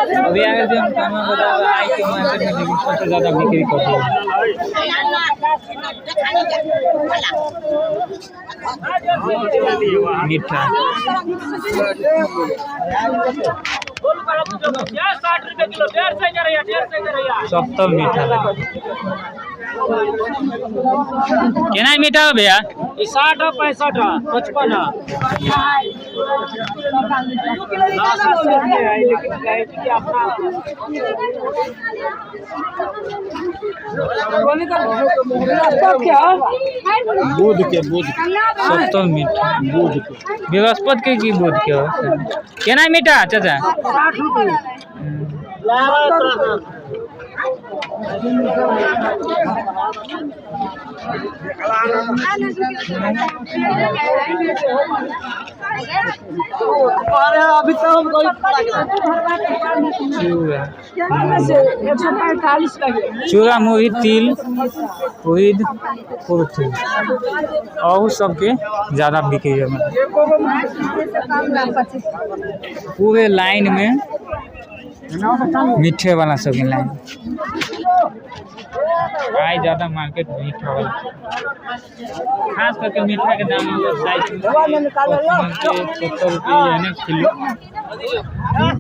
अभी आ गेल छी हम कामा बाजार। आइ के मार्केट में देखियौ, सबसे ज्यादा बिक्री कथी है। मीठा। सब तो मीठा लगे। केना मीठा हो भैया? 60 है, 65 है, 55 है। बुध के, बुध। सब तो मीठा। बुध के। बृहस्पति के की बुध के हो? केना मीठा चाचा? 60 रुपये। अभी तो हम चूड़ा। 145 लगे। चूड़ा, मुरही, तिल, उड़ीद, कुर्थी और सबके ज्यादा बिक्री है। पूरे लाइन में मीठे वाला सबके लाइन। आइ ज्यादा मार्केट मीठा वाला, खास करके मीठा के दाम 60, 55 के, 70 रुपये यानी किलो।